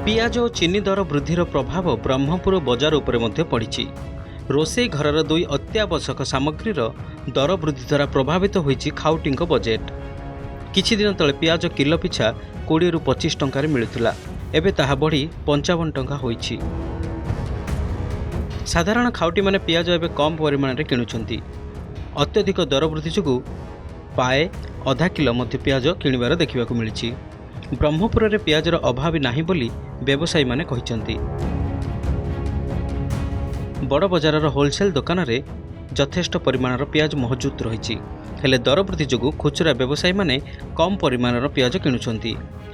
ପିଆଜ ଓ ଚିନି ଦର ବୃଦ୍ଧିର ପ୍ରଭାବ ବ୍ରହ୍ମପୁର ବଜାର ଉପରେ ମଧ୍ୟ ପଡ଼ିଛି। ରୋଷେଇ ଘରର ଦୁଇ ଅତ୍ୟାବଶ୍ୟକ ସାମଗ୍ରୀର ଦର ବୃଦ୍ଧି ଦ୍ୱାରା ପ୍ରଭାବିତ ହୋଇଛି ଖାଉଟିଙ୍କ ବଜେଟ୍। କିଛି ଦିନ ତଳେ ପିଆଜ କିଲୋ ପିଛା 20ରୁ 25 ଟଙ୍କାରେ ମିଳୁଥିଲା। ଏବେ ତାହା ବଢ଼ି 55 ଟଙ୍କା ହୋଇଛି। ସାଧାରଣ ଖାଉଟିମାନେ ପିଆଜ ଏବେ କମ୍ ପରିମାଣରେ କିଣୁଛନ୍ତି। ଅତ୍ୟଧିକ ଦର ବୃଦ୍ଧି ଯୋଗୁଁ ପାଏ, ଅଧା କିଲୋ ମଧ୍ୟ ପିଆଜ କିଣିବାର ଦେଖିବାକୁ ମିଳିଛି। ବ୍ରହ୍ମପୁରରେ ପିଆଜର ଅଭାବ ନାହିଁ ବୋଲି ବ୍ୟବସାୟୀମାନେ କହିଛନ୍ତି। ବଡ଼ ବଜାରର ହୋଲସେଲ୍ ଦୋକାନରେ ଯଥେଷ୍ଟ ପରିମାଣର ପିଆଜ ମହଜୁଦ ରହିଛି। ହେଲେ ଦର ବୃଦ୍ଧି ଯୋଗୁଁ ଖୁଚୁରା ବ୍ୟବସାୟୀମାନେ କମ୍ ପରିମାଣର ପିଆଜ କିଣୁଛନ୍ତି।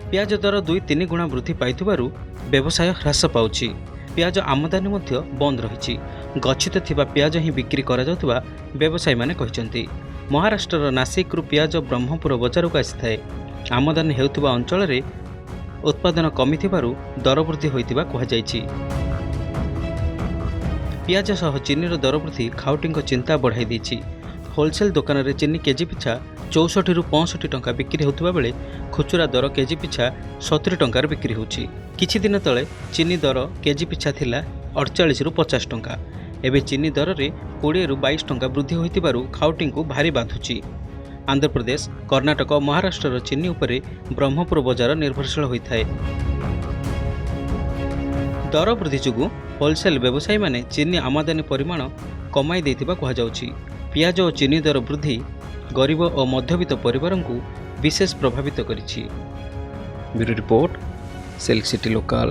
ପିଆଜ ଦର 2-3 ଗୁଣା ବୃଦ୍ଧି ପାଇଥିବାରୁ ବ୍ୟବସାୟ ହ୍ରାସ ପାଉଛି। ପିଆଜ ଆମଦାନୀ ମଧ୍ୟ ବନ୍ଦ ରହିଛି। ଗଚ୍ଛିତ ଥିବା ପିଆଜ ହିଁ ବିକ୍ରି କରାଯାଉଥିବା ବ୍ୟବସାୟୀମାନେ କହିଛନ୍ତି। ମହାରାଷ୍ଟ୍ରର ନାସିକରୁ ପିଆଜ ବ୍ରହ୍ମପୁର ବଜାରକୁ ଆସିଥାଏ। ଆମଦାନୀ ହେଉଥିବା ଅଞ୍ଚଳରେ ଉତ୍ପାଦନ କମିଥିବାରୁ ଦର ବୃଦ୍ଧି ହୋଇଥିବା କୁହାଯାଇଛି। ପିଆଜ ସହ ଚିନିର ଦର ବୃଦ୍ଧି ଖାଉଟିଙ୍କ ଚିନ୍ତା ବଢ଼ାଇ ଦେଇଛି। ହୋଲସେଲ୍ ଦୋକାନରେ ଚିନି କେଜି ପିଛା 64ରୁ 65 ଟଙ୍କା ବିକ୍ରି ହେଉଥିବା ବେଳେ ଖୁଚୁରା ଦର କେଜି ପିଛା 70 ଟଙ୍କାରେ ବିକ୍ରି ହେଉଛି। କିଛି ଦିନ ତଳେ ଚିନି ଦର କେଜି ପିଛା ଥିଲା 48ରୁ 50 ଟଙ୍କା। ଏବେ ଚିନି ଦରରେ 20ରୁ 22 ଟଙ୍କା ବୃଦ୍ଧି ହୋଇଥିବାରୁ ଖାଉଟିଙ୍କୁ ଭାରି ବାଧୁଛି। ଆନ୍ଧ୍ରପ୍ରଦେଶ, କର୍ଣ୍ଣାଟକ ଓ ମହାରାଷ୍ଟ୍ରର ଚିନି ଉପରେ ବ୍ରହ୍ମପୁର ବଜାର ନିର୍ଭରଶୀଳ ହୋଇଥାଏ। ଦର ବୃଦ୍ଧି ଯୋଗୁଁ ହୋଲସେଲ୍ ବ୍ୟବସାୟୀମାନେ ଚିନି ଆମଦାନୀ ପରିମାଣ କମାଇ ଦେଇଥିବା କୁହାଯାଉଛି। ପିଆଜ ଓ ଚିନି ଦର ବୃଦ୍ଧି ଗରିବ ଓ ମଧ୍ୟବିତ୍ତ ପରିବାରଙ୍କୁ ବିଶେଷ ପ୍ରଭାବିତ କରିଛି। Bureau report, silk city local.